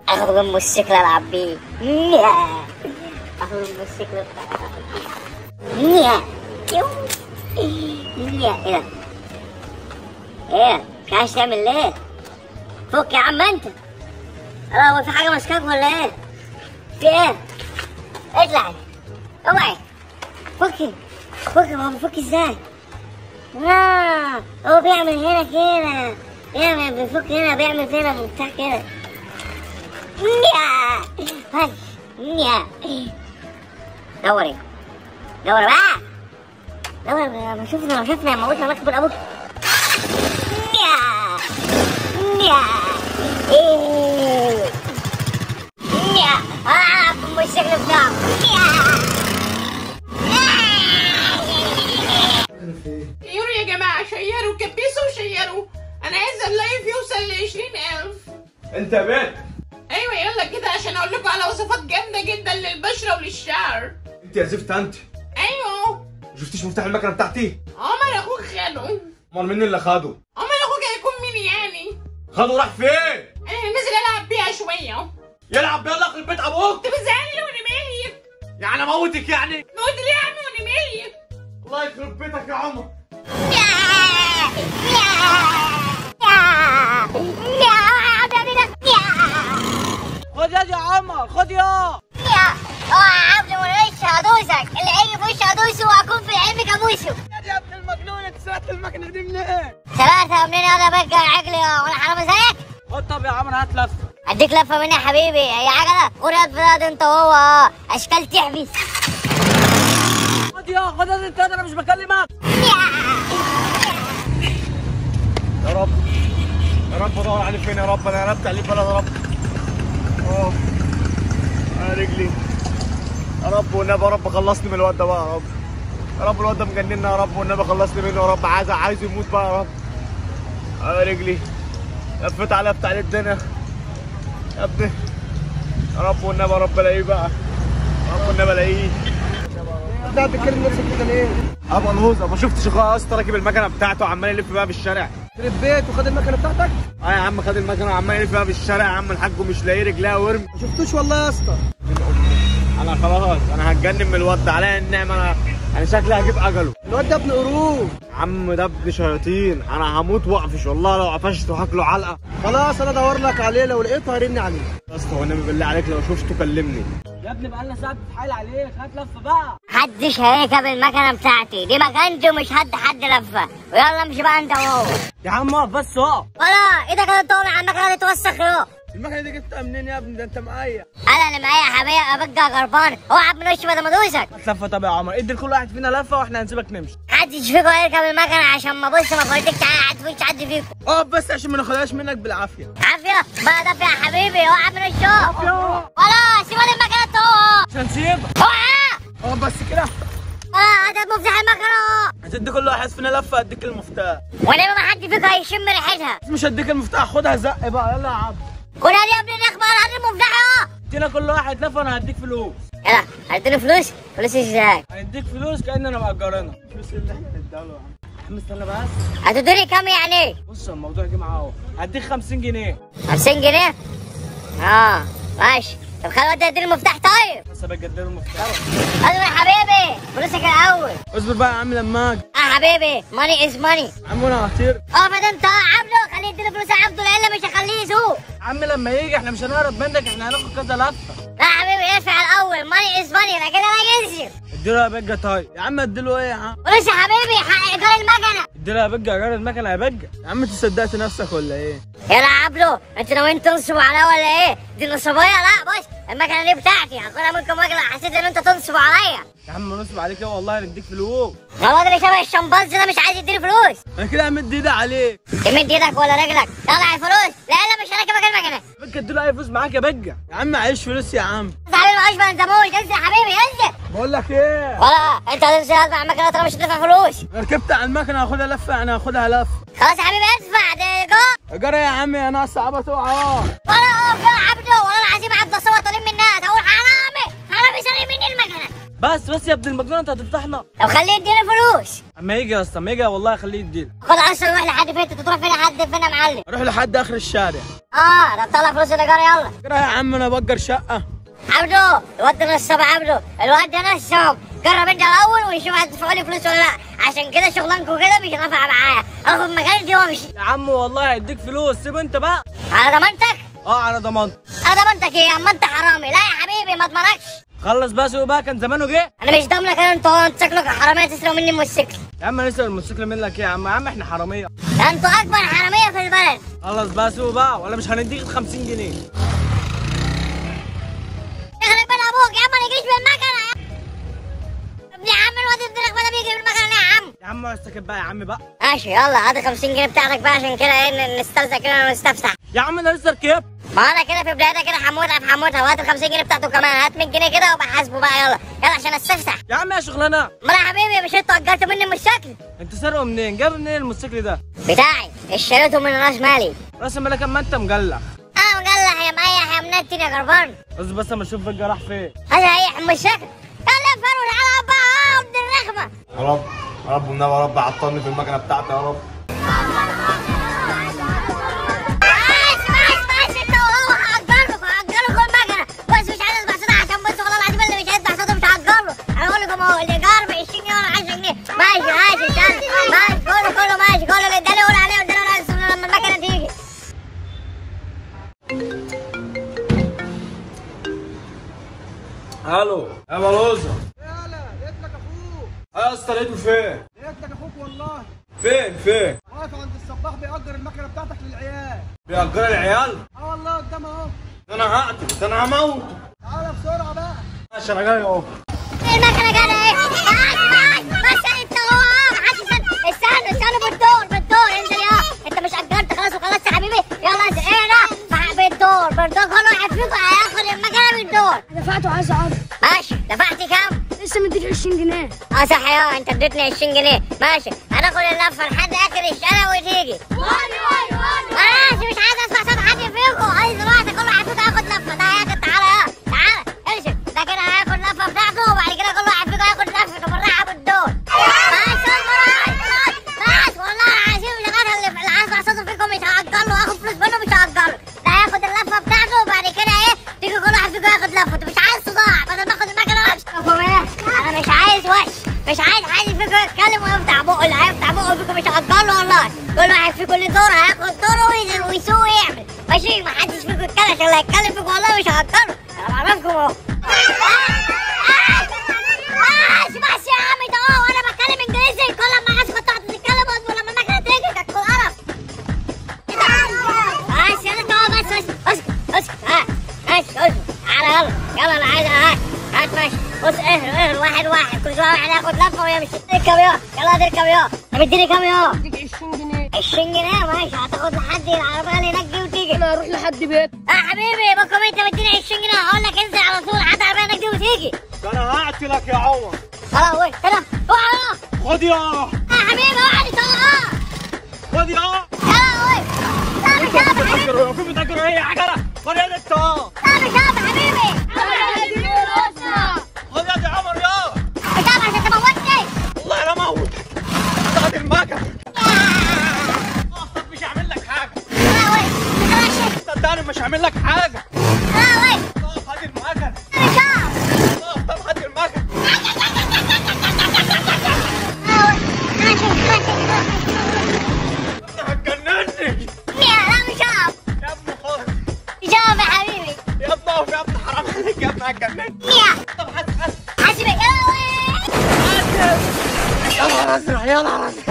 اخد الموتوسيكل العب بيه. اخد الموتوسيكل العب بيه. ايه ده؟ ايه؟ مش عايز تعمل ليه؟ فك يا عم انت. هو في حاجة ماسكاك ولا ايه؟ في ايه؟ اطلع اوعي. فكي فكي. هو بيفك ازاي؟ هو بيعمل هنا كده، بيعمل بيفك هنا، بيعمل هنا بتاع كده. دوري دوري بقى، دوري. ما شفنا لو شفنا موتنا نقبل ابوك. ايه الشكل بتاعه. شيروا يا جماعة، شيروا، كبسوا وشيروا. أنا عايزة ال live يوصل ل 20,000. أنت يا بنت. أيوة يلا كده عشان أقول لكم على وصفات جامدة جدا للبشرة وللشعر. أنت يا زفت أنت. أيوه. ما شفتيش مفتاح المكنة بتاعتي؟ عمر أخوك خده. أمال مين اللي خده؟ عمر أخوك هيكون مين يعني؟ خده راح فين؟ أنا نازل ألعب بيها شوية. يلعب بيها الله يخرب بيت أبوك. أنت بتزعلني وأنا مالي؟ يعني أموتك يعني؟ موت ليه يا عم وأنا مالي؟ الله يخرب بيتك يا عمر. خد يا عمر، خد يا. اوعى يا عبد وانا هدوسك، اللي هيجي في وشي هدوسه وهكون في علمك ابوسه. يا ابن المجنون، انت سرقت المكنه دي منين؟ سرقتها منين يا بقى عجلي وانا حرامي زيك؟ خد طب يا عمر هات لفه. اديك لفه مني يا حبيبي، هي عجله؟ خد يا انت وهو اشكال تحبس. خد يا خد يا انت، انا مش بكلمك. يا رب يا رب ادور عليه فين يا رب، انا قلبت عليه بلد يا رب. يا رجلي يا رب والنبي يا رب خلصني من الواد ده بقى يا رب. يا رب الواد ده مجننا يا رب والنبي خلصني منه يا رب، عايز يموت بقى يا رب. يا رجلي لفيت عليه بتاع الدنيا يا ابني يا رب والنبي يا رب الاقيه بقى، يا رب والنبي الاقيه. انت قاعد تتكلم نفسك كده ليه؟ ابو الهوزه ما شفتش اخويا يا اسطى راكب المكنه بتاعته وعمال يلف بقى في الشارع؟ خرب بيت وخد المكنه بتاعتك؟ اه يا عم خد المكنه وعمال يلف بقى في الشارع يا عم الحاج ومش لاقي رجليها ورم. ما شفتوش والله يا اسطى. انا خلاص انا هتجنن من الواد ده، عليا النعمة انا شكلي هجيب اجله. الواد ده ابن قرود يا عم، ده ابن شياطين، انا هموت واقفش والله لو قفشته هاكله علقه. خلاص انا ادور لك عليه، لو لقيته هرن عليه. يا اسطى والنبي بالله عليك لو شفته كلمني. يا ابني بقالنا ساعة بتتحايل عليك، هات لفه بقى. محدش هيركب المكنه بتاعتي دي، مكانتي ومش هد حد لفه. ويلا امشي بقى انت وهو. يا عم اقف بس اقف. ولا ايدك هتطول على المكنه دي توسخ يا. المكنه دي جبتها منين يا ابني؟ ده انت معايا. انا اللي معايا يا حبيبي، ابقى غربان. اوعى من وشي بدل ما ادوسك. هات لفه طب يا عمر، ادي لكل واحد فينا لفه واحنا هنسيبك نمشي. محدش فيكم هيركب المكنه عشان ما بص ما فوتكش على حد وش حد فيكم. اقف بس عشان ما ناخدهاش منك بالعافية. عافية بقى دافع يا حبيبي، اوعى من وشي. ولا سيب المكنه اهو. مش هنسيبك. اوعى. اقف بس كده. هات مفتاح المكنه. هتدي كل واحد فينا لفه، هديك المفتاح. ولما ما حد فيكم هيشم ريحتها. مش هديك المفتاح، خدها زق بقى. يلا يا عبد. خدها دي يا ابن النخبة، هات المفتاح اهو. ادينا كل واحد لفه وانا هديك فلوس. يلا هتديني فلوس؟ فلوس ازاي؟ هنديك فلوس كأننا مأجرينها. فلوس اللي احنا نديها له يا عم. يا عم استنى بس. هتدوني كام يعني؟ بص الموضوع جه معاه اهو، هديك 50 جنيه. 50 جنيه؟ اه ماشي. طب خلي الواد يديني المفتاح طيب. بس بجدد له المفتاح. اصبر يا حبيبي، فلوسك الاول. اصبر بقى يا عم لما اجي. اه حبيبي، money is money. عم وانا هطير. اقف انت يا عبده، خليه يديني فلوس يا عبده لإلا مش هخليه يسوق. عم لما يجي احنا مش هنهرب منك، احنا هناخد كذا لفه. لا يا حبيبي ادفع الاول، money is money، يبقى كده بقى ينزل. اديله يا بجه. طيب يا عم اديله ايه يا عم؟ فلوس يا حبيبي، حق ايجار المكنه. اديله يا بجه ايجار المكنه يا بجه. يا عم انت صدقت نفسك ولا ايه؟ يلا يا عبده، انت ناويين تنصبوا عليا ولا ايه؟ دي نصابيه؟ لا بص المكنه دي بتاعتي، هاخدها منكم واجي. حسيت ان انت تنصب عليا. يا عم نصب عليك ايه والله، هنديك فلوس. الواد اللي شبه الشمبانزي ده مش عايز يديني فلوس. انا كده همد ايدي عليك. تمد ايدك ولا رجلك؟ طلع الفلوس. لا لا مش هركبك المكنه. بجه اديله اي فلوس معاك يا بجه. يا عم معيش فلوس يا عم. انت حبيبي معيش ما نزموش. انزل يا حبيبي انزل. بقول لك ايه؟ ولا انت هتنزل مع المكنه طالما مش هتدفع فلوس. ركبت على المكنه هاخدها لفه، انا هاخدها لفه. خلاص يا حبيبي ادفع، ده ايجار. ايجار يا عم يا ناس صعبة تقع. ولا اقف يا عبده والله العظيم عبد الصمد طالب من الناس، هقول حرامي حرامي سرق مني المكنه. بس يا ابن المجنون انت هتفضحنا. طب خليه يدينا فلوس. اما يجي يا اسطى، اما يجي والله خليه يدينا. خد اصلا روح لحد فين؟ انت تروح فين لحد فين يا معلم؟ اروح لحد اخر الشارع. طب طلع فلوس الايجار يلا. يا عم انا بأجر شقه. عبده الواد ده نصاب، عبده الواد ده نصاب. جرب انت الاول ونشوف هتدفعوا لي فلوس ولا لا، عشان كده شغلانكم كده مش نافعة معايا. اخد مكاني دي وامشي. يا عم والله هيديك فلوس، سيب انت بقى. على ضمانتك؟ على ضمانتك. على ضمانتك ايه يا عم؟ انت حرامي. لا يا حبيبي ما اضمنكش. خلص بقى سوق بقى، كان زمانه جه. انا مش ضامنك انا، انت شكلك حرامية تسرقوا مني الموتوسيكل. يا عم نسرق الموتوسيكل منك ايه يا عم؟ يا عم احنا حرامية. ده انتوا اكبر حرامية في البلد. خلص بقى سوق بقى ولا مش هنديك 50 جنيه. يخرب بيت ابوك يا عم، ما نجريش بالمكنه يا عم. الواد ابن الرخمه ده بيجري بالمكنه ليه يا عم؟ يا عم اقعد ساكت بقى يا عم بقى. ماشي يلا هات 50 جنيه بتاعتك بقى، عشان كده ايه نسترزق كده ونستفسح. يا عم انا لسه ركبت. ما انا كده في بدايتها كده حموتها في حموتها. وهات ال 50 جنيه بتاعته كمان، هات 100 جنيه كده وابقى حاسبه بقى. يلا يلا عشان استفسح. يا عم يا شغلانة. امال يا حبيبي مش انتوا اجرتوا مني الموتوسيكل؟ انت سرقه منين؟ جاب منين الموتوسيكل ده؟ بتاعي، اشتريته من راس مالي. راس مالك؟ اما انت مجلح. انا مجلح يا مريح يا منتن يا جربان. اصبر بس اما اشوف الجراح فين. هذا هي الموتوسيكل. يلا يا فارو تعالى بقى ابن الرخمه. يا رب يا رب والنبي يا رب عطلني في المكنه بتاعتي يا رب. الايجار ب 20 جنيه ولا 10 جنيه. ماشي ماشي ماشي كله كله ماشي كله اللي اداني قول عليه واداني قول عليه لما المكنه تيجي. الو يا بلوزة. يالا لقيت لك اخوك. يا اسطى لقيته فين؟ لقيت لك اخوك والله. فين؟ واقف عند الصباح بيأجر المكنه بتاعتك للعيال. بيأجرها للعيال؟ اه والله قدام اهو. ده انا هقتل، ده انا هموت. تعالى بسرعة بقى. ماشي انا جاي اهو. المكنه جاية ايه؟ بس انت هو محدش. استنى استنى بالدور بالدور انزل يا انت مش اجرت خلاص وخلصت يا حبيبي. يلا انزل. ايه ده؟ بالدور بالدور كل واحد فيكم هياخد المكنه بالدور. دفعته عايز اقعد. ماشي دفعت كام؟ لسه مديك 20 جنيه. صح يا انت اديتني 20 جنيه. ماشي هناخد اللفة لحد اخر الشارع وتيجي. ماشي مش عايز اسمع صوت حد فيكم. عايز دلوقتي كل واحد فيكم هياخد لفه. ده هياخد، تعالى يا تعالى امشي. ده كده هياخد لفه بتاعته وبعد كده كل واحد فيكم هياخد لفته بالراحة بالدور. بس بس والله العظيم اللي عايز اسمع صوته فيكم مش هأجر له، هاخد فلوس منه مش هأجر له. ده هياخد اللفة بتاعته وبعد كده ايه تيجي كل واحد فيكم ياخد لفته. مش عايز صداع بدل ما اخد المكنه وامشي. انا مش عايز وش، مش عايز حد فيكم يتكلم ويفتح بقه. اللي هيفتح بقه فيكم مش هأجر له والله. كل واحد فيكم ليه دور، هياخد دوره وينزل ويسوق ويعمل. ماشي محدش فيكم يتكلم عشان اللي هيتكلم فيكم والله مش هأجره. انا بعرفكم اهو. ماشي ماشي يا عم ده اهو. انا بتكلم انجليزي كل ما عايز تقعد تتكلم ولما المكنه تيجي كانت قرف. ماشي يلا انت اهو. بس بس اسكت اسكت. ماشي اسكت. تعالى يلا يلا انا عايز. هات هات ماشي. بص اهرب اهرب واحد واحد كل شوية واحد ياخد لفه ويمشي. اركب يا يلا اركب يا. طب اديني كام يا؟ اديك 20 جنيه. 20 جنيه ماشي. هتاخد لحد العربية اللي هناك دي وتيجي. انا هروح لحد بيت. يا حبيبي بكم انت مديني 20 جنيه هقول لك انزل على طول هات العربية هناك دي وتيجي. ده انا هقتلك يا عمر. خلاص وين هنا اوعى. خد يا حبيبي اوعى تطلعها. خد يا يلا وين. لا مش هقف يا حبيبي. في بتأجر ايه يا عجله؟ خد يا انت. لا مش هقف يا حبيبي. خد يا عمر يا. مش هقف عشان تموتني. والله انا موتك. هتاخد المكنه. مش هعمل لك حاجة. لا وين. صدقني مش هعمل لك حاجة. لا وين. هات المكنه. مش هقف. طب هات المكنه. انت هتجنني. لا مش هقف. يا ابني خالص. مش هقف يا حبيبي. يا ابني اقف يا ابني حرام عليك يا ابني هتجنني. طب هات هات. حاسبك. يا نهار ازرق يا نهار ازرق.